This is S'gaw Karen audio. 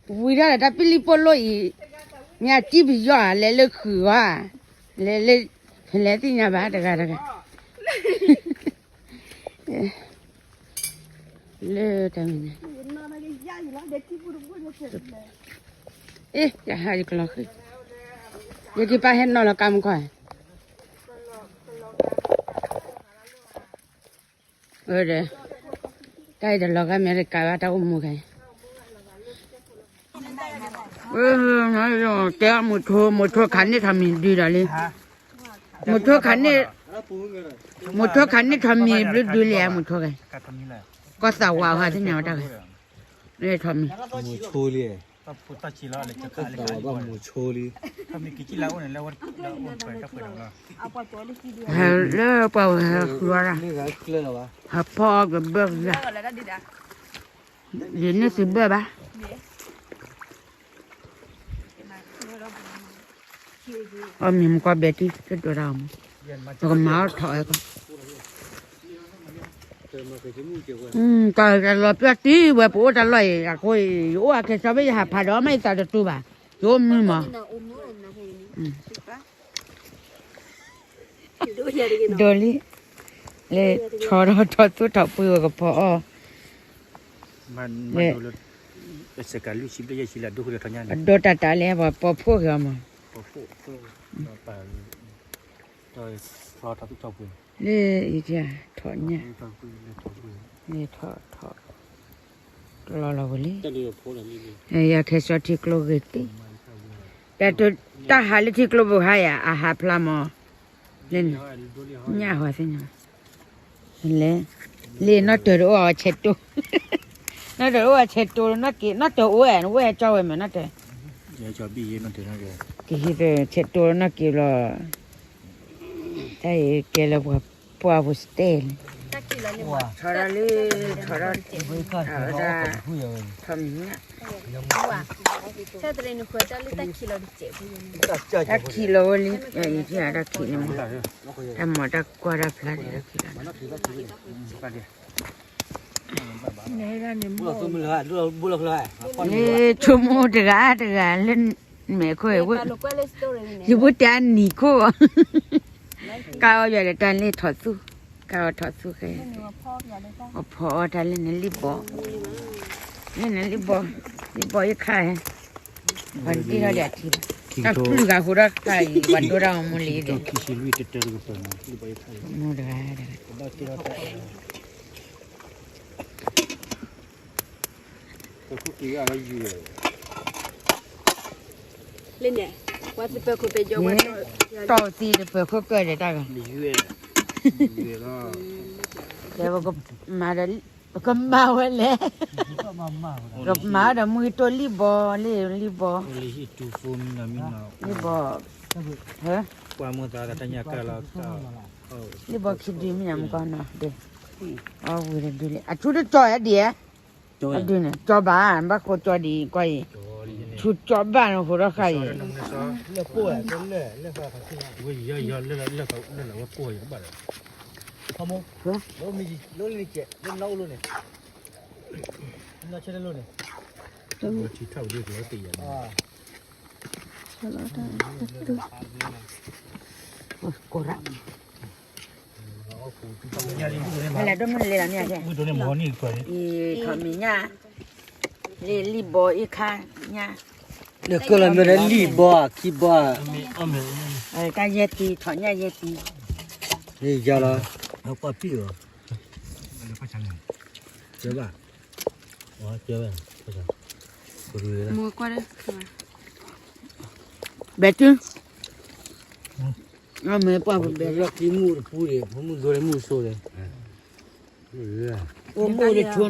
ဝံၤဒၣ်ဒီးတၢ်ပံလံၣ်ပိၢ်လိၣ်အံၤ, မ့ၢ်အတံၢ်ပယီၤဧါ, လဲၤလၢခုးဧါ, လဲၤလၢ, ဖဲလဲၣ်သ့ၣ်ညါဘၣ်တဂၤတဂၤ, လၢတၢ်မနုၤ, အ့ ယဟးယကလီၤဃံ, ယက့ၤပာ်ဟဲနီၤလီၤကါမူခီ, ဒီး, တၢ်အံၤတလီၤဂာ်အမဲရကၤဘၣ်တၢ်အိၣ်မူခါ, တဲမုၢ်ထိ, မုၢ်ထိခးန့ၢ်ထီၣ်မံၤဒုးဒီးလံ, မုၢ်ထိခးန့ၢ်, မုၢ်ထိခးန့ၢ်ထီၣ်မံၤဘျုးဒုးလံဧါ မုၢ်ထိဂၤ, ကီၢ်သးဝးဟးသ့ၣ်ညါဝဲတၢ်ဂၤ, ထီၣ်မံၤ, မုၢ်ထိလံ, ကီၢ်သးဝးဘၣ်မုၢ်ထိလံ, လၢပှၤဝဲဟဲဃုအီၣ်ဒၣ်, ဟးဖီအီၣ်ကဘၢၣ်ကယၤ, ယန့ၢ်သုဘၢၣ်ဘၣ်, အီၣ်မ့ၤမူကီၢ်ဘဲတံၢ် တဒိးတၢ်အီၣ်မူ, ပကမၤအီၣ်ထီၣ်ဝဲကီၢ်, တၢ်လီၤပျီၢ်တံၢ်ဝဲပအိၣ်တၢ်လီၢ်အံၤ အဃိ ယအိၣ်အခဲစီဘ့ၣ် ယဟးဖးဒီးမ့ၢ်ယသးတတူၢ်ဘၣ်, ယအိၣ်မုာ်မး ဒိးလံ, လၢထီၣ်ဒီးထီၣ်သူၣ်ထီၣ်ပှ့ၤဝဲကဖီအီၣ်, လၢ, အဒိတၢ်တၢ်လၢပှၤပိာ်ဖှိၣ်က့ၤအီၤမး, လၢအံၤထီၣ်ညၣ်, လၢထီၣ်ထီၣ်, လီၤလီၤဝဲလံ, ယခဲစီထံကျိဂ့ၤတ့ၢ်, တၢ်ဟးလၢထံကျိပူၤဟါယၤ အဟးဖျါမး, လၢ, ညၣ်ဟီသ့ၣ်ညါ, လဲၤ, လၢနီၢ်တၢၤတအိၣ်အီၤဆဲးတိၢ်, နီၢ်တၢၤအိၣ်အီၤဆဲးတိၢ်နီၢ်က့ၤ နီၢ်တၢၤအိၣ်ဝဲ နဝဲၢ်ကၠီဝဲမးနီၢ်တၢၤ, ကဟံးဆဲးတိၢ်နီၢ်က့ၤလီၤ, တၢ်အံၤကဲလၢပှၤပှၢ်ပူၤစတဲလံ, ထီၣ်ထီၣ်လံ, ထီၣ်ထီၣ်, ထီၣ်မံၤညၣ်, တၢ်ခံးလီၤဝဲလံ, တၢ်ခံးန့ၣ်မး, တၢ်မၤတၢ်ကွၢ်တၢ်ဖျါန့ၣ်, လၢဆိကမိၣ်တဂၤတဂၤလၢမဲာ်ခိၣ်, ယဘိတဲအနံၤခိၣ်, ကါအီၣ်ယွၤဒီးတၢ်လ့ၢ်ထီၣ်သူၣ်, ကါအီၣ်ထီၣ်သူၣ်ခဲ, အဖီအီၣ်တၢ်လၢနလံၣ်ဘီ, လၢနလံၣ်ဘီ, လံၣ်ဘီယခါ, ပှၤဒ့ထီၣ်ဒံးအထံ, တၢ်ပျုၢ်ဂၤဃိဒီးခါအံၤ ပှၤဒိၣ်တၢ်အီၤမူလံ, မူတဂၤတဂၤ လၢန့ၣ်, ပှၤသပၢၤခိၣ်သ့ၣ်ယီၤဝဲ, တီၢ်သံတပၢၤခိၣ်ကၢၢ်ဒီးတၢ်ဂၤ, ဒီးပကမၤဒီး, ပကမၤဝဲလဲၣ်, ကမၤဒီးမုၢ်တိၢ်လံၣ်ဘီ, လံၣ်, လံၣ်ဘီ, လံၣ်ဘီ, လံၣ်ဘီခံဒုမ့ၢ်ညါမကီနီၤ, အဝဲတဒုလံ, အထူတကၠီၣ်ဒံး, အဒုန့ၣ် ကၠီဘၣ်, ဘၣ်ဃိကၠီဒံးကီၢ်အံၤ, ထူကၠီဘၣ်န့ၣ်ဃိဒီးဃါအံၤ, ကိးရၣ် မ့ၢ်လဲၤဒိၣ်မုၢ်လ့လီၤန့ၣ်, အံၤထီၣ်မံၤညၣ်, လံၣ်ဘီအံၤခါညၣ်, လၢကလီၤမ့ၢ်လံၣ်ဘီ, ခံဘီ, တၢ်ယဲၢ်တံၤ, ထီၣ်ညၣ်ယဲၢ်တံၤ, လံၣ်ယီၤလီၤ, ဘဲတု, မ့ၢ်ပှၤဘဲလီၤကံမူၣ်တပူၤန့ၣ်, မုၢ်ဒိၣ်လၢမုၢ်ဆိန့ၣ်, အိၣ်မူလၢဆိ